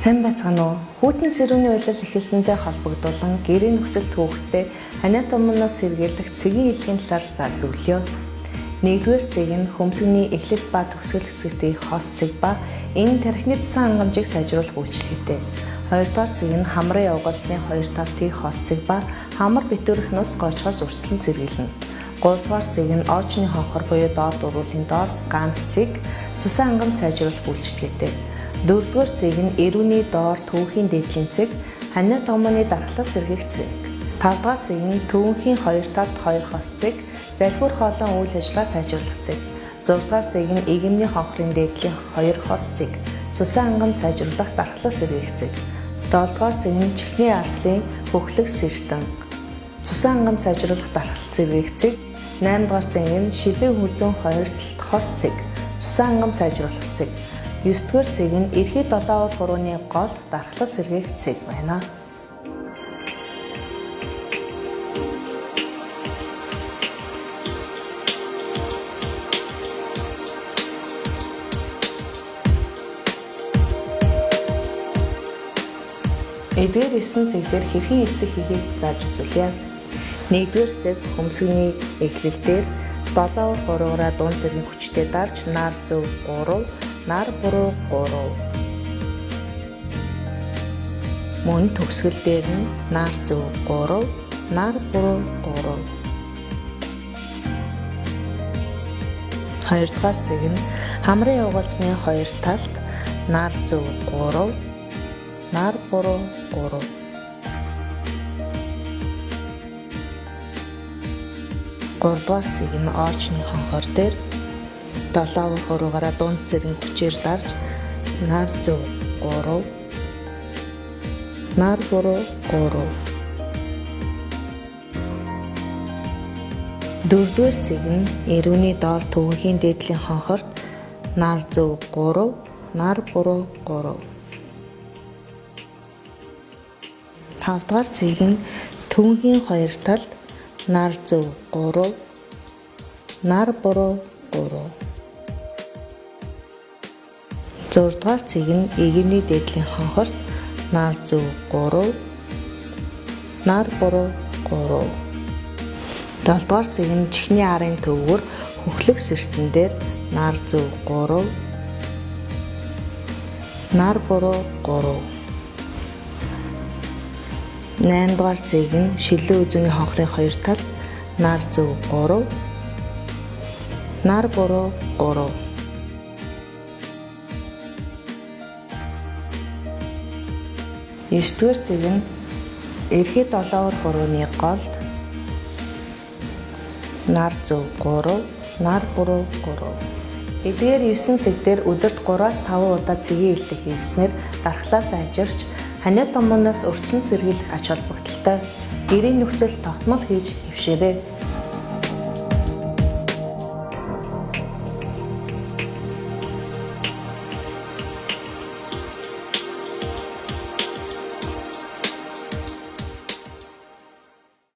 Сайн байцгаана уу? Хүйтэн сэрүүний улирал эхэлсэнтэй холбогдуулан гэрийн нөхцөлд хүүхдээ ханиа туманаас сэргийлэх цэгийн хэлхийн талаар зааж зөвлөё. Нэгдүгээр цэг нь хөмсгний эхлэл ба төгсгөл хэсэгтээ хос цэг ба энэ тархины цусан хангамжийг сайжруулах үйлчилгээтэй. Хоёрдугаар цэг нь хамрын угалцны хоёр талд хос цэг ба хамар битүүрэх нус гоочхоос урьдчилан сэргийлнэ. Гуравдугаар цэг нь оочны хонхор буюу доод уруулын доор ганц цэг цусан хангамж сайжруулах үйлчилгээтэй. Дөрөвдүгээр цэг нь эрүүний доор төвхийн дээдлийн цэг, ханиа томооны дархлаас сэргээх цэг. Тавдугаар цэг нь төвөнхийн хоёр талд хоёр хос цэг, залхиур хоолойн үйл ажиллагаа сайжруулах цэг. Зурдугаар цэг нь эгэмний хонхрын дээдлийн хоёр хос цэг, цусан хангамж сайжруулах дархлаас сэргээх цэг. Долдугаар цэг нь чихний ардлын хөхлөх сэртэн, цусан хангамж сайжруулах дархлал сэргээх цэг. Наймдугаар цэг нь шилэн хүзүүн хоёр талд хос цэг, цусан хангамж сайжруулах цэг. 9-р цэг нь эрхий долоовор хурууны голд дархлал сэргээх цэг байна. Эдгээр 9 цэг дээр хэрхэн эхлэх хийхийг зааж үзүүлье. Нэгдүгээр цэг хөмсгний эхлэл дээр долоовор хуруугаараа дунд зэргийн хүчтэй дарж нар зөв 3, нар буруу 3. Мөн төгсгөл дээр нь нар зөв 3, нар буруу 3. Хоёрдугаар цэг нь хамрын угалцны хоёр талд нар зөв 3, нар буруу 3. Гуравдугаар цэг нь оочны хонхор дээр долоовор хуруугаараа дунд зэргийн хүчээр дарж нар зөв 3, нар буруу 3. Дөрөвдүгээр цэг нь эрүүний доор төвөнхийн дээдлийн хонхорт нар зөв 3, нар буруу 3. Тавдугаар цэг нь төвөнхийн хоёр талд нар зөв 3, нар буруу 3. Зурдугаар цэг нь эгэрний дээдлийн хонхорт нар зөв 3, нар буруу 3. Долдугаар цэг нь чихний арын төвгөр хөхлөх сэртэн дээр нар зөв 3, нар буруу 3. Наймдугаар цэг нь шилэн үзүүний хонхрын хоёр талд нар зөв 3, нар буруу 3. 9-р цэг нь эрхий долоовор хурууны голд нар зөв 3, нар буруу 3. Эдгээр 9 цэг дээр өдөрт 3-аас 5 удаа цэгийн хэллэг хийснээр дархлаас сайжирч ханиа томооноос урьдчилан сэргийлэх ач холбогдолтой. Гэрийн нөхцөл тогтмол хийж хэвшээрэй.